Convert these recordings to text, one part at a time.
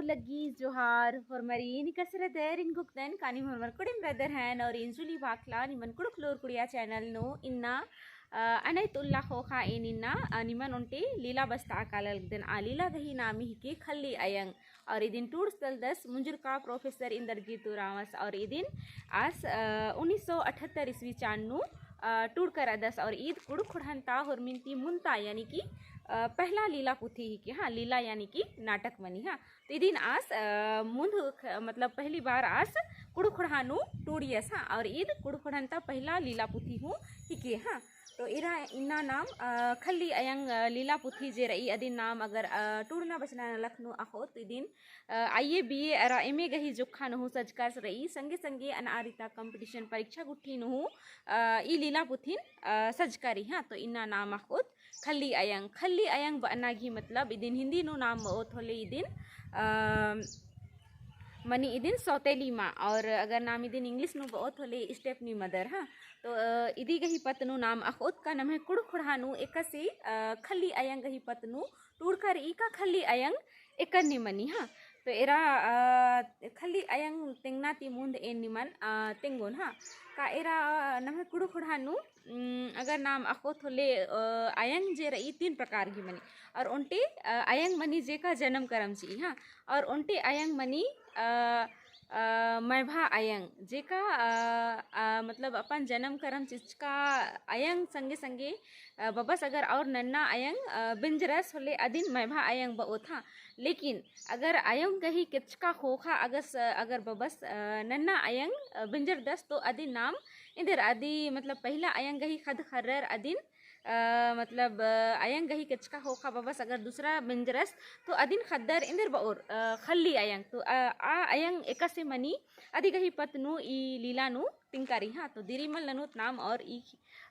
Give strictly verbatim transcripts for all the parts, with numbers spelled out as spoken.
लग्गी जोहार, होरमर एन कसरदर एन गुक्तन कानी होरमर कुड़िम रदर हन और एन जुली बाखला निमन कुड़ुख लोर कुड़िया channel नू इन्ना, अ, अनैत उल्ला ख़ोख़ा एन इन्ना, अ, निमन ओन्टे लीला बस्ता अकाला लगदन। आ लीला गही नाम हिके खल्ली अयंग। और इदिन टूड़स तलदस मुंजुरका professor इंदरजीत उराँवस और इदिन आस, अ, उन्नीस सौ अठहत्तर ईस्वी चान नू, अ, टूड़का रअदस और ईद कुँड़ुख़ ख़ोंड़हन ता होरमिन ती मुन्ता यानी कि, अ, पहला लीला पुथी हिके, हाँ, लीला यानी कि नाटक मनी, हाँ। तो इदिन आस, अ, मुन्ध ख-, मतलब पहली बार आस कुँड़ुख़ ख़ोंड़हा नू टूड़ियस, हाँ, और ईद कुँड़ुख़ ख़ोंड़हन ता पहला लीला पुथी हूँ हिके, हाँ। तो इरा इन्ना नाम, अ, खल्ली अयंग, अ, लीला पुथी जे रई, अदिन नाम अगर, अ, टूड़ना बचना नलख नू अख़ोत, तो इदिन, अ, IABA अरा MA गही जोक्खा नू हूँ सजकास रई, संगे संगे अनारिता competition परीक्षा गुट्ठी नू हूँ, अ, ई लीला पुथिन, अ, सजका रई, हाँ। तो इन्ना नाम अख़ोत खल्ली अयंग, खल्ली अयंग बअना गही मतलब इदिन हिन्दी नू नाम बओत होले इदिन, अ, मनी इदिन सौतेली माँ, और अगर नाम इदिन English नू बओत होले stepny mother, हाँ। तो, अ, इदी गही पत्त नू नाम अख़ोत का नम्है कुँड़ुख़ ख़ोंड़हा नू एकासे, अ, खल्ली अयंग गही पत्त नू टूड़का रई का खल्ली अयंग एकन्ने मनी, हाँ। तो एरा, अ, खल्ली अयंग तेंगना ती मुन्ध एन निमन, अ, तेंगोन, हाँ। का एरा, अ, नम्है कुँड़ुख़ ख़ोंड़हा नू, उम, अगर नाम अख़ोत होले, अ, अयंग जे रई तीन प्रकार गही मनी। और ओन्टे, अ, अयंग मनी जेका जनम करम चिई, हाँ। और ओन्टे अयंग मनी, अ, अ, मैभा अयंग, जेका, अ, अ, मतलब अपन जनम करम चिचका अयंग संगे संगे, अ, बबस अगर और नन्ना अयंग, अ, बिंजरस होले अदिन मैभा अयंग बओत, हाँ। लेकिन अगर अयंग गही केचका ख़ोख़ा अगर स-, अगर बबस, अ, नन्ना अयंग, अ, बिंजरदस तो अदिन नाम एन्देर अदी मतलब पहला अयंग गही ख़द्द ख़र्रर अदिन, अ, मतलब, अ, अयंग गही केचका ख़ोख़ा बबस अगर दूसरा बिंजरस तो अदिन ख़द्दर एन्देर बओर, अ, खल्ली अयंग। तो, अ, आ अयंग एकासे मनी अदी गही पत्त नू ई लीला नू तिंकारी, हाँ। तो दिरी मल ननोत नाम और ई,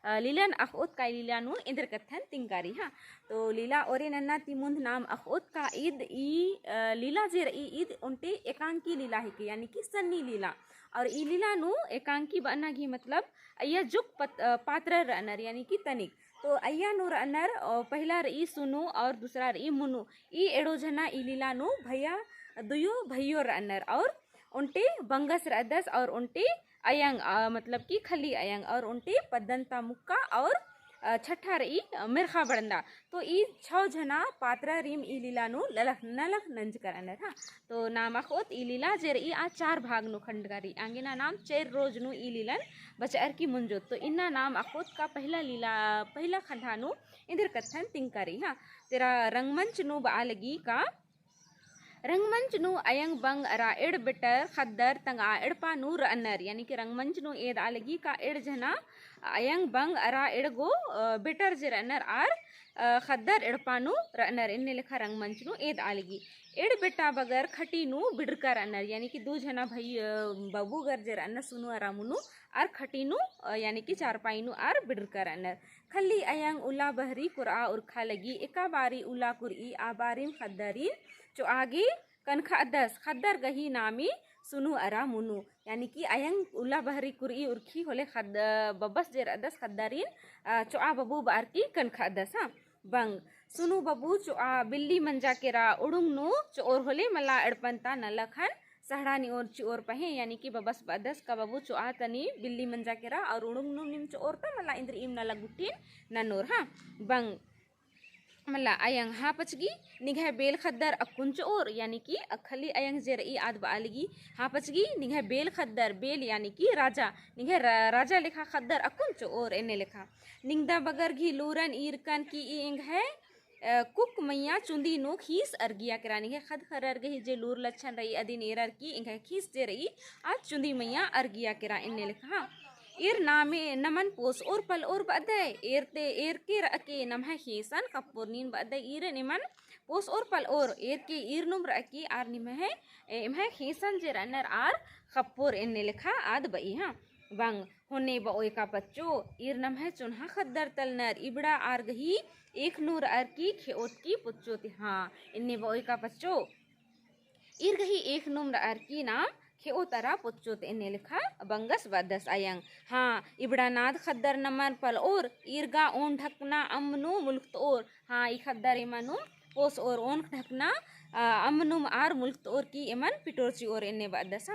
अ, लीलन अख़ोत का ई लीला नू एन्देर कत्थन तिंकारी, हाँ। तो लीला ओरे नन्ना ती मुन्ध नाम अख़ोत का ईद ई, अ, लीला जे रई ईद ओन्टे एकांकी लीला हिके, यानी कि सन्नी लीला। और ई लीला नू एकांकी बअना गही मतलब अइया जुग पत-, अ, पात्र रअनर, यानी कि तनिक। तो अइया नू रअनर, अ, पहला रई सुनु और दूसरा रई मुनु। ई एड़ो झना ई लीला नू भैया, दुयो भैयो रअनर और ओन्टे बंगस रअदस और ओन्टे अयंग, अ, मतलब कि खल्ली अयंग और ओन्टे पद्दन ता मुक्का और, अ, छठा रई, अ, मेरखा बड़ंदा। तो ई छौ झना पात्रारिम ई लीला नू ललख नलख नंजकर रअनर, हाँ। तो नाम अख़ोत ई लीला जे रई आ चार भाग नू खंडकारी। आंगे ना नाम चैर रोज नू ई लीलन बचअर की मुंजोत। तो इन्ना नाम अख़ोत का पहला लीला, पहला खंडा नू एन्देर कत्थन तिंकारी, हाँ। तेरा रंगमंच नू बआ लगी का रंगमंच नू अयंग बंग अरा एड़ बेटर ख़द्दर तंगआ एड़पा नू रअनर, यानी कि रंगमंच नू एदआ लगी का एड़ झना अयंग बंग अरा एड़गो, अ, बेटर जे रअनर आर, अ, ख़द्दर एड़पा नू रअनर, एन्ने लेखा रंगमंच नू एदआ लगी। एड़ बेटा बगर खटी नू बिड़रका रअनर, यानी कि दू झना भई, अ, बबुगर जे रअनर सुनु अरा मुनु आर खटी नू, अ, यानी कि चारपाई नू आर बिड़रका रअनर। खल्ली अयंग उल्ला बहरी कुरआ उरखा लगी, एका बारी उल्ला कुरई आ बारिम ख़द्दारिन चोआ गे कनखअदस, ख़द्दर गही नामे सुनु अरा मुनु। यानी कि अयंग उल्ला बहरी कुरई उरखी होले ख़द्द-, बबस जे रअदस ख़द्दारिन, अ, चोआ बबु बअर की कनखअदस, हाँ। बंग सुनु बबु चोआ बिल्ली मंजा केरा उड़ुंग नू चोओर होले मला एड़पन ता नलखन सहड़ा निओर चिओर पहें, यानी कि बबस बअदस का बबु चोआ तनी बिल्ली मंजा केरा और उड़ुंग नू नीम चोओर ता मला इन्द्रिइम नलख गुट्ठिन ननोर, हाँ। बंग मला अयंग हाँ पचगी निंग्है बेल ख़द्दर अक्कुन चोओर, यानी कि अ खल्ली अयंग जे रई आद बआ लगी, हाँ पचगी निंग्है बेल ख़द्दर, बेल यानी कि राजा, निंग्है रा-, राजा लेखा ख़द्दर अक्कुन चोओर एन्ने लेखा। निंगदा बगर गही लूरन ईरकन की ई एंग्है अ, कुक मइय्याँ चुन्दी नू खीस अरगिया केरा, निंग्है ख़द्द ख़र्रर गही जे लूर लच्छन रई अदिन एरर की एंग्है खीस जे रई आ चुन्दी मइय्याँ अरगिया केरा एन्ने लेखा। ईर नामे नमन पोसओर पलओर बअदय, एर ते एर के रअके नम्है ख़ेंसन ख़प्पोर नीन बअदय ईर निमन पोसओर पलओर, एर के ईर नुम रअके आर निम्है, ए, एम्है ख़ेंसन जे रअनर आर ख़प्पोर एन्ने लेखा आद बई, हाँ। बंग होन्ने बओय का पच्चो, ईर नम्है चोन्हा ख़द्दर तलनर, इबड़ा आर गही एख़ नू रअर की खेओत की पोच्चोत, हाँ, एन्ने बओय का पच्चो। ईर गही एख़ नुम रअर की नाम खेओत अरा पोच्चोत एन्ने लेखा बंगस बअदस अयंग। हाँ, इबड़ा नाद ख़द्दर नमन पलओर, ईर गा ओन ढकना अम्म नू मुलुख़तओर, हाँ, ई ख़द्दर एमा नू पोसओर ओन ढकना अ, अम्मनुम आर मुल्कतओर की एमन पिटोर चिओर एन्ने बअदस।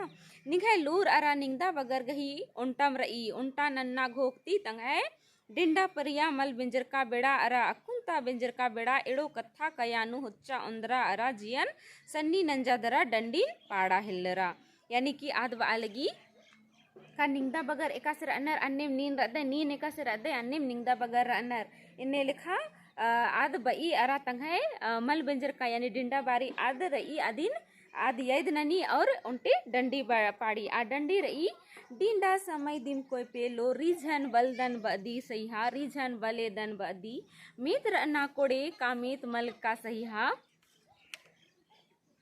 निंग्है लूर अरा निंगदा बगर गही ओन्टम रई, ओन्टा नन्ना घोख ती तंग्है डिंडा परिया मल बेंजरका बेड़ा अरा अक्कुन ता बेंजरका बेड़ा एड़ो कत्था कया नू होच्चा ओन्द्रा अरा जियन सन्नी नंजा दरा डंडीन पाड़ा हेल्लरा। यानी कि आद बआ लगी का निंगदा बगर एकासे रअनर अन्नेम नीन रअदय, नीन एकासे रअदय अन्नेम निंगदा बगर रअनर। एन्ने लेखा, अ, आद बई अरा तंग्है, अ, मल बेंजरका यानी डिंडा बारी आद रई अदिन आद यैद ननी और ओन्टे डंडी बा-, पाड़ी। आ डंडी रई, डिंडा समय दिम कोय पेलो, रिझन बलदन बअदी सहिया, रिझन बलेदन बअदी, मेत रअना कोड़े का मेत मल का सहिया,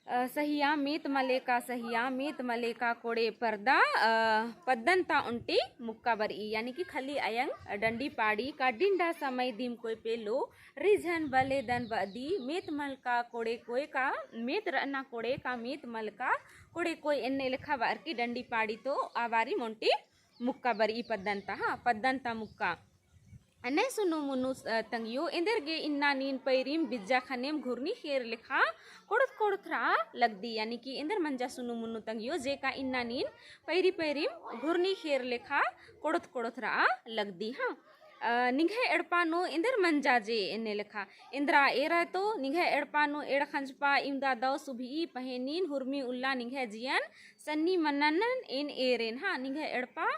अ, सहिया, मेत मले का सहिया, मेत मले का कोड़े परदा, अ, पद्दन ता ओन्टे मुक्का बरई, यानी कि खली अयंग डंडी पाड़ी का डिंडा समय दिम कोय पेलो, रिझन बलेदन बअदी, मेत मल का कोड़े कोय का, मेत रअना कोड़े का, मेत मल का कोड़े कोय एन्ने लेखा बअर की डंडी पाड़ी तो आ बारी ओन्टे मुक्का बरई पद्दन ता, हाँ, पद्दन ता मुक्का। अन्ने सुनु मुन्नु, अ, तंगियो, एन्देर गे इन्ना नीन पैरिम बिज्जा खनेम घुरनी खेर लेखा कोड़त कोड़त रआ लगदी, यानी कि एन्देर मंजा सुनु मुन्नु तंगियो, जे का इन्ना नीन पैरी पैरिम घुरनी खेर लेखा कोड़त कोड़त रआ लगदी, हाँ। अ, निंग्है एड़पा नू एन्देर मंजा जे एन्ने लेखा। एन्दरा एरा तो निंग्है एड़पा नू एड़ खंजपा इवंदा दौ सुभई पहें नीन हुरमी उल्ला निंग्है जियन सन्नी मननन एन एरेन, हाँ, निंग्है एड़पा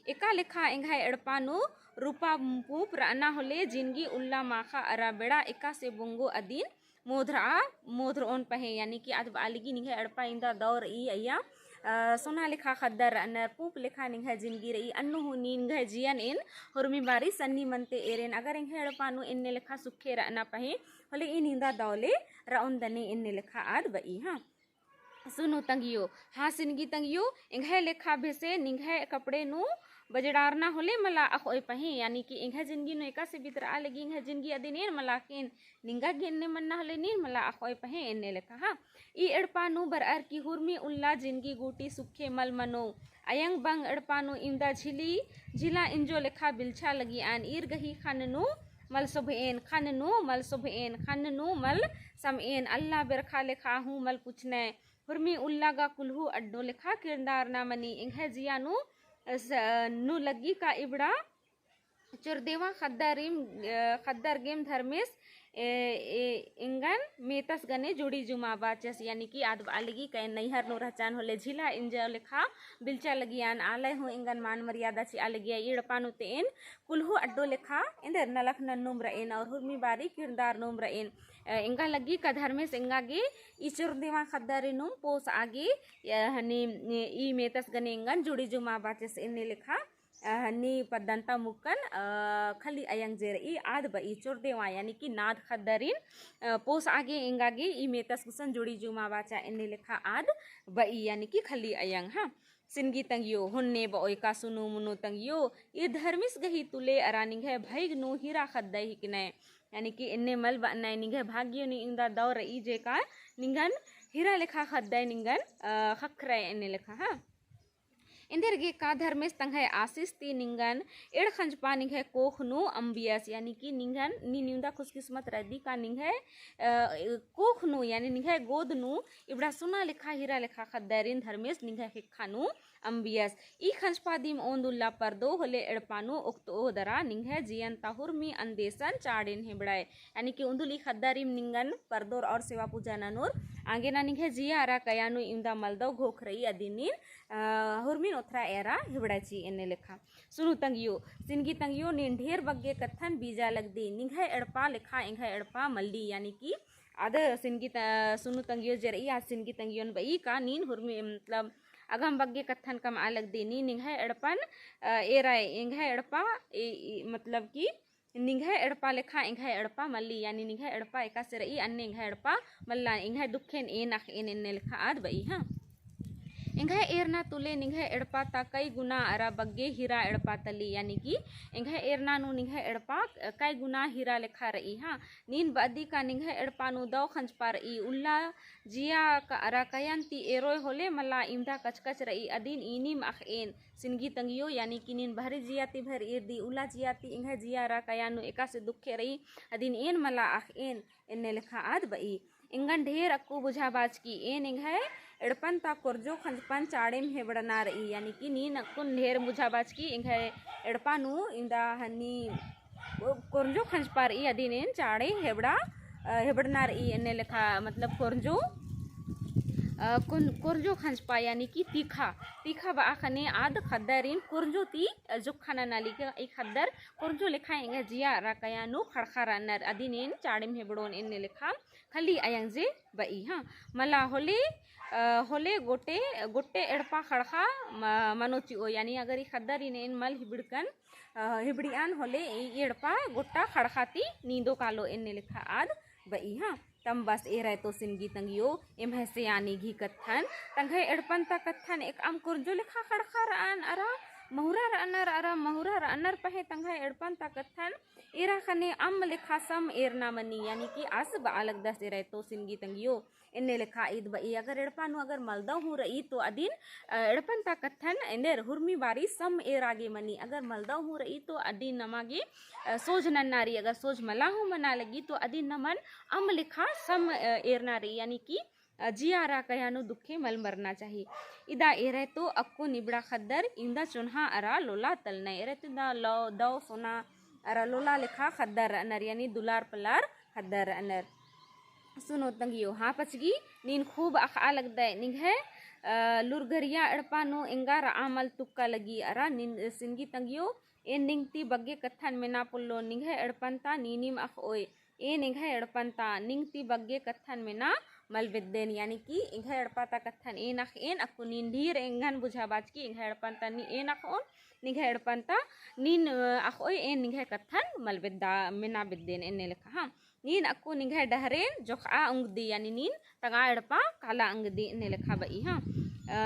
एका लेखा एंग्है एड़पा नू रूपा पूंप रअना होले जिनगी उल्ला माखा अरा बेड़ा एकासे बोंगो अदिन मोधरआ, मोधरओन पहें, यानी कि आद बआ लगी निंग्है एड़पा इवंदा दौ रई अइय्या, अ, सोना लेखा ख़द्दर रअनर, पूंप लेखा निंग्है जिनगी रई, अन्नु हूँ निंग्है जियन एन हुरमी बारी सन्नी मनते एरेन, अगर एंग्है एड़पा नू एन्ने लेखा सुखे रअना पहें, होले ईन इवंदा दौ ले रओन दने एन्ने लेखा आद बई, हाँ। सुनु तंगियो, हाँ सिनगी तंगियो, एंग्है लेखा भेसे निंग्है कपड़े नू बजड़ारना होले मला अख़ोय पहें, यानी कि एंग्है जिनगी नू एकासे बितरआ लगी एंग्है जिनगी अदिन एन मला अख़ेन, निंगा गे एन्ने मन्ना होले नीन मला अख़ोय पहें एन्ने लेखा, हाँ। ई एड़पा नू बरअर की हुरमी उल्ला जिनगी गूटी सुखे मल मनो, अयंग बंग एड़पा नू इवंदा झिली, झिला इंजो लेखा बिलछा लगियन, ईर गही ख़न्न नू मल सोभएन, ख़न्न नू मल सोभएन, ख़न्न नू मल समएन, अल्ला बेरखा लेखा हूँ मल कुछनय, हुरमी उल्ला गा कुल्हू अड्डो लेखा किरदारना मनी, एंग्है जिया नू, अ, स-, अ, नू लग्गी का इबड़ा चोरदेवा ख़द्दारिम, अ, ख़द्दर गेम धर्मेस, ए, ए, एंगन मेतस गने जोड़ी जुमा बाचस, यानी कि आद बआ लगी कएन नैहर नू रहचन होले झिला इंजो लेखा बिलचा लगियन, आलय हूँ एंगन मान मर्यादा चिआ लगिया, ई एड़पा नू ते एन कुल्हू अड्डो लेखा एन्देर नलख नन्नुम रएन और हुरमी बारी किरदार नुम रएन। अ, एंगा लग्गी का धर्मेस एंगा गे ई चोरदेवा ख़द्दारिनुम पोसआ गे, अ, हनी, ई मेतस गने एंगन जोड़ी जुमा बाचस एन्ने लेखा, अ, हनी पद्दन ता मुक्कन, अ, खली अयंग जे रई आद बई चोरदेवा, यानी कि नाद ख़द्दारिन, अ, पोसआ गे एंगा गे ई मेतस गुसन जोड़ी जुमा बाचा एन्ने लेखा आद बई, यानी कि खली अयंग, हाँ। सिनगी तंगियो, होन्ने बओय का सुनु मुनु तंगियो, ई धर्मेस गही तुले अरा निंग्है भइग नू हीरा ख़द्दय हिकनय। यानी कि एन्ने मल बअनय निंग्है भाग्य नू इवंदा दौ रई जे का निंगन हीरा लेखा ख़द्दय निंगन, अ, ख़क्खरय एन्ने लेखा, हाँ। एन्देर गे का धर्मेस तंग्है आसिस ती निंगन एड़ खंजपा निंग्है कोख नू अम्बियस, यानी कि निंगन नीन इवंदा खुशकिस्मत रअदी का निंग्है, अ, कोख नू, यानी निंग्है गोद नू इबड़ा सोना लेखा हीरा लेखा ख़द्दारिन धर्मेस निंग्है ख़ेक्खा नू अम्बियस। ई खंजपा दिम ओन्द उल्ला परदो होले एड़पा नू ओक्तओ दरा निंग्है जियन ता हुरमी अन्देसन चाड़ेन हेबड़ाय। यानी कि उन्दुल ई ख़द्दारिम निंगन परदोर और सेवा पूजा ननोर आंगे ना निंग्है जिया अरा कया नू इवंदा मलदौ घोख रई अदिन नीन, अ, हुरमिन ओथरा एरा हेबड़ाय ची एन्ने लेखा। सुनु तंगियो, सिनगी तंगियो, नीन ढेर बग्गे कत्थन बीजा लगदी, निंग्है एड़पा लेखा एंग्है एड़पा मल्ली, यानी कि आद सिनगी त-, सुनु तंगियो जे रई, आद सिनगी तंगियोन बई का नीन हुरमी, मतलब, अगम बग्गे कत्थन कमआ लगदी, नीन निंग्है एड़पन, अ, एराय, एंग्है एड़पा, ए, ए, मतलब कि निंग्है एड़पा लेखा एंग्है एड़पा मल्ली, यानी निंग्है एड़पा एकासे रई, अन्ने एंग्है एड़पा मल्ला, एंग्है दुखेन एन अख़ एन एन्ने लेखा आद बई, हाँ। एंग्है एरना तुले निंग्है एड़पा ता कई गुना अरा बग्गे हीरा एड़पा तली, यानी कि एंग्है एरना नू निंग्है एड़पा कई गुना हीरा लेखा रई, हाँ। नीन बअदी का निंग्है एड़पा नू दौ खंजपा रई, उल्ला जिया का अरा कयन ती एरोय होले मला इवंदा कचकच रई, अदिन ईनिम अख़ एन सिनगी तंगियो, यानी कि नीन बहरी जिया ती भर ईरदी, उल्ला जिया ती एंग्है जिया अरा कया नू एकासे दुखे रई, अदिन एन मला अख़ एन एन्ने लेखा आद बई। एंगन ढेर अक्कु बुझाबाचकी एन एंग्है एड़पन ता कोरजो खंजपन चाड़ेम हेबड़ना रई, यानी कि नीन अक्कुन ढेर बुझाबाचकी एंग्है एड़पा नू इवंदा हनी कोरजो खंजपा रई अदिन एन चाड़े हेबड़ा, अ, हेबड़ना रई एन्ने लेखा, मतलब कोरजो, अ, कोन-, कोरजो खंजपा यानी कि तीखा, तीखा बआ ख़ने आद ख़द्दरिन कोरजो ती, अ, जोक्खा नना लगी। ई ख़द्दर कोरजो लेखा एंग्है जिया अरा कया नू ख़ड़ख़ा रअनर अदिन एन चाड़ेम हेबड़ोन एन्ने लेखा खली अयंग जे बई। हाँ, मला होले, अ, होले गोटे, गोटे एड़पा ख़ड़ख़ा म-, मनो चिओ, यानी अगर ई ख़द्दरिन एन मल हिबड़कन, अ, हिबड़ियान होले ई एड़पा गोट्टा ख़ड़ख़ा ती नींदो कालो एन्ने लेखा आद बई। हाँ, तम बस एरा तो सिनगी तंगियो, एम्है सेयानी गही कत्थन, तंग्है एड़पन ता कत्थन एकअम कोरजो लेखा ख़ड़ख़ा रअन अरा महुरा रअनर, अरा महुरा रअनर पहें तंग्है एड़पन ता कत्थन एरा ख़ने अम्म लेखा सम एरना मनी, यानी कि आस बआ लगदस एरा तो सिनगी तंगियो। एन्ने लेखा ईद बई, अगर एड़पा नू अगर मलदव हूँ रई तो अदिन, अ, एड़पन ता कत्थन एन्देर हुरमी बारी सम एरा गे मनी, अगर मलदव हूँ रई तो अदिन नमा गे, अ, सोझ नन्ना रई, अगर सोझ मला हूँ मना लगी तो अदिन नमन अम्म लेखा सम, अ, एरना रई, यानी कि, अ, जिया अरा कया नू दुखे मल मरना चाही। इदा एरा तो अक्कुन इबड़ा ख़द्दर इवंदा चोन्हा अरा लोला तलना, एरा तो इदा लो-, दव सोना अरा लोला लेखा ख़द्दर रअनर, यानी दुलार पलार ख़द्दर रअनर। सुनो तंगियो, हाँ पचगी, नीन खूब अख़आ लगदय, निंग्है, अ, लुरगरिया एड़पा नू एंगा रआ मल तुक्का लगी, अरा नीन सिनगी तंगियो, एन निंग ती बग्गे कत्थन मेना पोल्लो, निंग्है एड़पन ता नीनिम अख़ओय, एन एंग्है एड़पन ता निंग ती बग्गे कत्थन मेना मल बेद्देन, यानी कि एंग्है एड़पा ता कत्थन एन अख़-, एन अक्कु नीन ढेर एंगन बुझाबाचकी एंग्है एड़पन ता नी एन अख़ओन, निंग्है एड़पन ता नीन, अ, अख़ओय, एन निंग्है कत्थन मल बेद्दा, मेना बेद्देन एन्ने लेखा। हाँ, नीन अक्कु निंग्है डहरेन जोखआ ओंगदी, यानी नीन तंगआ एड़पा काला ओंगदी एन्ने लेखा बई। हाँ, अ,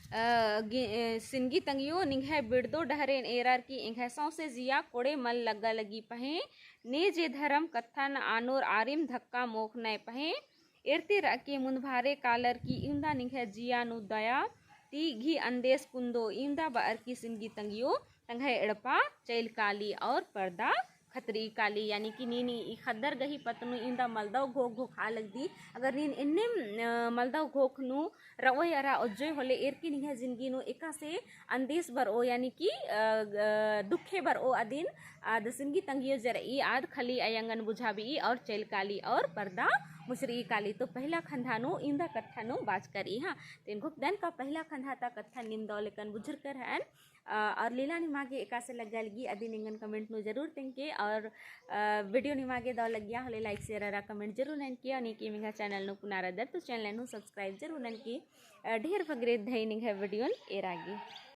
अ, गे-, अ, सिनगी तंगियो, निंग्है बिड़दो डहरेन एरर की एंग्है सौंसे जिया कोड़े मल लग्गा लगी पहें, ने जे धरम कत्थन आनोर आरिम धक्का मोख़नय पहें, एरती रअके मुन्दभारे कालर की इवंदा निंग्है जिया नू दया ती गही अंदेस कुन्दो, इवंदा बअर की सिनगी तंगियो, तंग्है एड़पा चइल काली और परदा खतरी काली, यानी कि नीन ई ख़द्दर गही पत्त नू इवंदा मलदव घोख घोखआ लगदी। अगर नीन एन्नेम, अ, मलदव घोख नू रओय अरा ओज्जोय होले एरकी निंग्है जिनगी नू एकासे अंदेस बरओ, यानी कि, अ, अ, दुखे बरओ अदिन, आद सिनगी तंगियो जे रई आद खली अयंगन बुझाबई और चइल काली और परदा मुसरी काली। तो पहिला खंधा नू इवंदा कत्था नू बाचका रई। हाँ, तो एन घोखदन का पहिला खंधा ता कत्था नीम दव लेकन बुझुरकर हन। अ, और लीला निमा गे एकासे लग्गा लगी अदिन एंगन comment नू जरूर तेंगके और, अ, video निमा गे दव लग्गिया होले like, share अरा comment जरूर ननके और नीकी एंग्है channel नू पुना रअदर तो channel नू subscribe जरूर ननके। अ, ढेर फगरे धई निंग्है video न एरा गे।